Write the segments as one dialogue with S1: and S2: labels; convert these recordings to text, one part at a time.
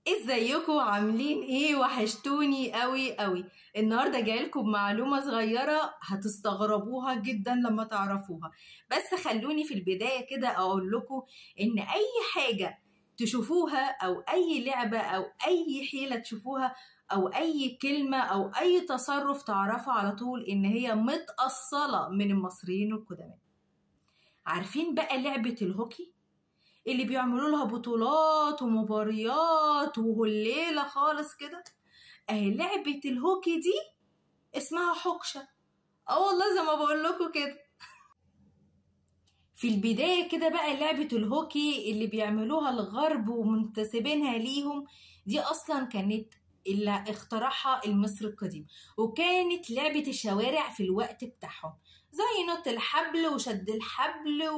S1: ازيكم عاملين ايه؟ وحشتوني قوي قوي. النهارده جايلكم بمعلومة صغيرة هتستغربوها جدا لما تعرفوها، بس خلوني في البداية كده اقول لكم ان اي حاجة تشوفوها او اي لعبه او اي حيله تشوفوها او اي كلمة او اي تصرف تعرفوا على طول ان هي متأصله من المصريين القدماء. عارفين بقى لعبه الهوكي اللي بيعملوا لها بطولات ومباريات وهليلة خالص كده؟ اهي لعبة الهوكي دي اسمها حكشة. اه والله زي ما بقول لكم كده. في البداية كده بقى لعبة الهوكي اللي بيعملوها الغرب ومنتسبينها ليهم دي اصلا كانت اللي اخترعها المصري القديم، وكانت لعبة الشوارع في الوقت بتاعهم، زي نط الحبل وشد الحبل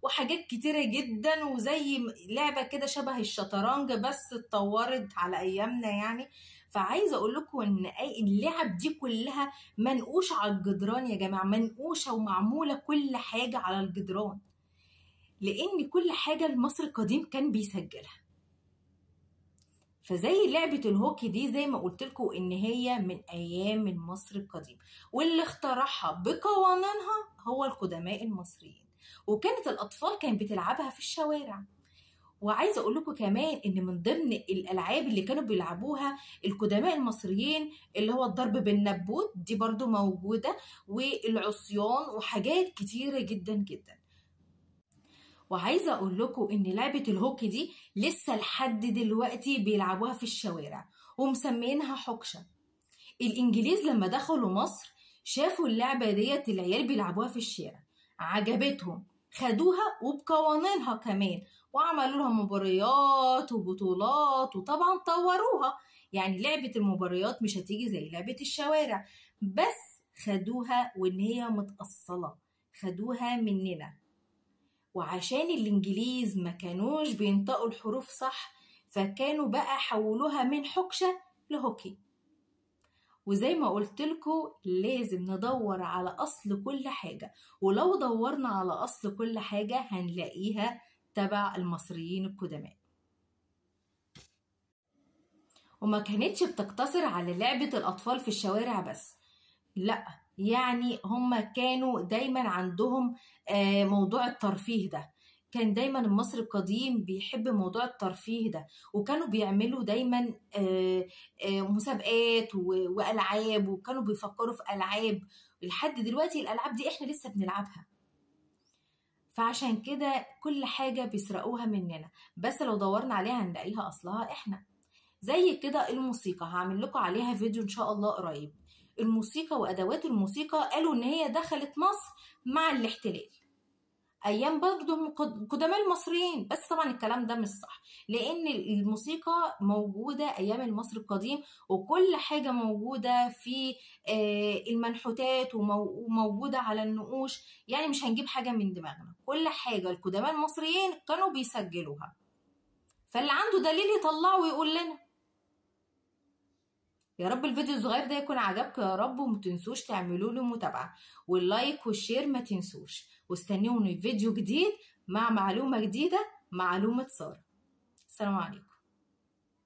S1: وحاجات كتيرة جدا، وزي لعبة كده شبه الشطرنج بس اتطورت على ايامنا يعني. فعايزة اقول لكم ان اللعب دي كلها منقوشة على الجدران يا جماعة، منقوشة ومعمولة كل حاجة على الجدران، لان كل حاجة المصري القديم كان بيسجلها. فزي لعبة الهوكي دي زي ما قلت لكم ان هي من ايام المصري القديم، واللي اخترعها بقوانينها هو القدماء المصريين، وكانت الاطفال كانت بتلعبها في الشوارع. وعايزه اقول لكم كمان ان من ضمن الالعاب اللي كانوا بيلعبوها القدماء المصريين اللي هو الضرب بالنبوت، دي برضو موجودة، والعصيان وحاجات كتيرة جدا جدا. وعايزه اقول لكم ان لعبه الهوكي دي لسه لحد دلوقتي بيلعبوها في الشوارع ومسمينها حكشه. الانجليز لما دخلوا مصر شافوا اللعبة ديت العيال بيلعبوها في الشارع، عجبتهم، خدوها وبقوانينها كمان، وعملوا لها مباريات وبطولات، وطبعا طوروها. يعني لعبه المباريات مش هتيجي زي لعبه الشوارع، بس خدوها وان هي متأصله، خدوها مننا. وعشان الإنجليز ما كانوش بينطقوا الحروف صح، فكانوا بقى حولوها من حكشة لهوكي. وزي ما قلت لكم لازم ندور على أصل كل حاجة، ولو دورنا على أصل كل حاجة هنلاقيها تبع المصريين القدماء. وما كانتش بتقتصر على لعبة الأطفال في الشوارع بس، لا، يعني هم كانوا دايما عندهم موضوع الترفيه ده. كان دايما المصري القديم بيحب موضوع الترفيه ده، وكانوا بيعملوا دايما مسابقات وألعاب، وكانوا بيفكروا في ألعاب. لحد دلوقتي الألعاب دي احنا لسه بنلعبها. فعشان كده كل حاجة بيسرقوها مننا، بس لو دورنا عليها هنلاقيها أصلها احنا. زي كده الموسيقى، هعمل لكم عليها فيديو إن شاء الله قريب. الموسيقى وأدوات الموسيقى قالوا إن هي دخلت مصر مع الاحتلال أيام برضه قدماء المصريين، بس طبعا الكلام ده مش صح، لأن الموسيقى موجودة أيام المصري القديم، وكل حاجة موجودة في المنحوتات وموجودة على النقوش، يعني مش هنجيب حاجة من دماغنا، كل حاجة القدماء المصريين كانوا بيسجلوها. فاللي عنده دليل يطلعه ويقول لنا. يا رب الفيديو الصغير ده يكون عجبكم يا رب، ومتنسوش تعملوا له متابعه وال like وال share ما تنسوش، واستنوني في فيديو جديد مع معلومة جديدة، معلومة ساره. السلام عليكم.